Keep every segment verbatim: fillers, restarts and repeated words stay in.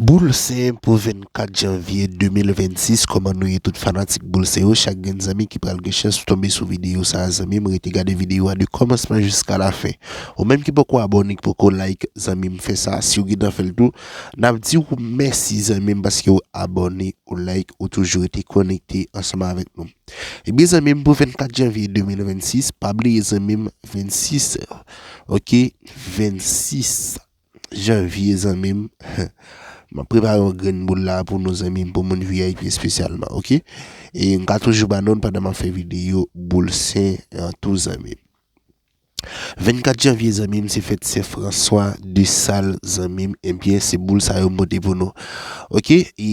Boul Sen pou vennkat janvye de mil vennsis, kòman nou ye tout fanatik Boul Sen yo? Chak grenn zanmi ki pral gen chans tonbe sou videyo sa a, zanmi m, rete gade videyo a de kòmansman jiska lafen. Ou menm ki poko abòne, ki poko like, zanmi m, fè sa. Si w gentan fè l tou, n ap di w mèsi, zanmi m, paske w abòne, ou like, ou toujou rete konekte ansanm avèk nou. Ebyen, zanmi m, pou vennkat janvye de mil vennsis, pa bliye, zanmi m, vennsis, ok, vennsis janvye, zanmi m, m ap prepare yon grenn boul la pou nou, zanmi m, pou moun V I P espesyalman, ok? E m ka toujou ba nou l pandan m ap fè videyo Boul Sen an tou, zanmi m. Vennkat janvye, zanmi m, se fèt Sen Franswa de Sal, zanmi m, ebyen, se boul sa yo m pote pou nou. Ok, e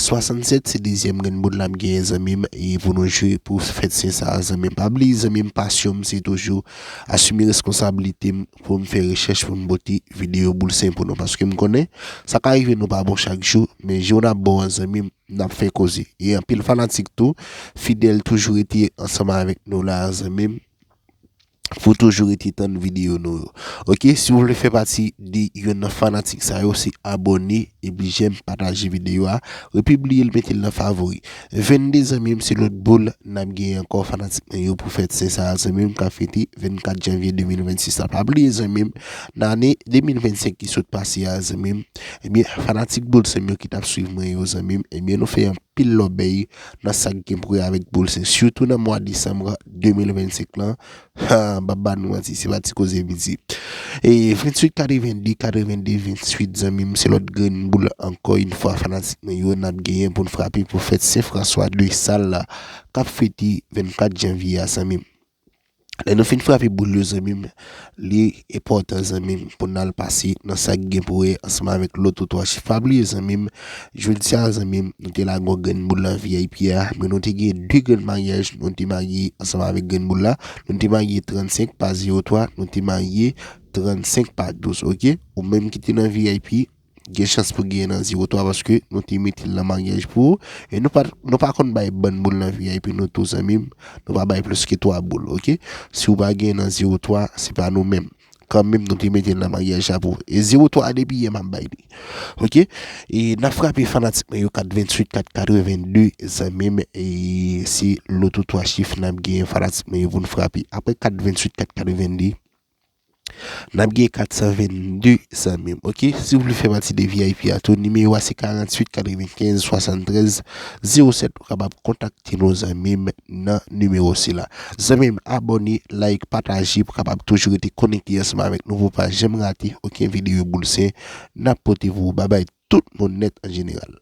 swasannsèt se dezyèm grenn boul n ap genyen, zanmi m, e pou nou jwe pou fèt Sen sa a, zanmi m. Pa bliye, zanmi m, pasyon m se toujou asime reskonsablite m pou m fè rechèch pou m pote videyo Boul Sen pou nou. Paske m konnen sa ka rive nou pa bon chak jou, men jou n ap bon an, zanmi m, n ap fè koze. E anpil fanatik tou, fidèl, toujou rete ansanm avèk nou la, zanmi m, pou toujou rete tann videyo nou yo. Ok, si w vle fè pati de youn nan fanatik sa yo, se abòne, epi jèm, pataje videyo a, epi bliye l mete l nan favori. Vennde, zanmi m, se lòt boul n ap genyen ankò, fanatik mwen yo, pou fèt Sen sa a, zanmi m, k ap fete vennkat janvye de mil vennsis la. Pa bliye, zanmi m, nan ane de mil vennsenk ki sot pase a, zanmi m, ebyen, fanatik Boul Sen yo ki t ap swiv mwen yo, zanmi m, ebyen, nou fè anpil lòbèy nan sa k gen pou wè avèk Boul Sen, sitou nan mwa desanm de mil vennsenk lan. Ha, m p ap ba nou manti, se pa ti koze piti. E venntuit katrevennde, katrevennde venntuit, zanmi m, se lòt grenn boul ankò yon fwa, fanatik mwen yo, n ap genyen pou n frape pou fèt Sen Franswa de Sal la, k ap fete vennkat janvye a, zanmi m. Lè nou fin frape boul yo, zanmi m, li enpòtan, zanmi m, pou n al pase nan sa k gen pou wè ansanm avèk loto twa chif. Pa bliye, zanmi m, jodi a, zanmi m, nou te lage yon grenn boul nan V I P a, men nou te gen de grenn maryaj, nou te marye ansanm avèk grenn boul la. Nou te marye trannsenk pa zewo twa, nou te marye trannsenk pa douz, ok? Ou menm ki te nan V I P, gen chans pou genyen nan zewo twa paske nou te mete l nan maryaj pou ou. E nou pa, nou pa konn bay bann boul nan V I P nou tou, zanmi m. Nou pa bay plis ke twa boul, ok? Si w pa genyen nan zewo twa, se pa nou menm. Kanmenm, nou te mete l nan maryaj la pou ou. E zewo twa a depi yè m ap bay li. Ok? E n ap frape fanatik mwen yo kat venntuit, kat katrevennde, zanmi m. E se loto twa chif n ap genyen fanatik mwen yo pou n frape. Apre kat venntuit, kat katrevennde, n ap gen kat san vennde, zanmi m, ok? Si w vle fè pati de V I P a tou, nimewo a se karanntuit katrevenkenz swasanntrèz zewo sèt. Ou kapab kontakte nou, zanmi m, nan nimewo sila. Zanmi m, abòne, like, pataje pou kapab toujou rete konekte ansanm avèk nou pou pa janm rate okenn videyo Boul Sen n ap pote pou ou. Babay tout moun nèt an jeneral.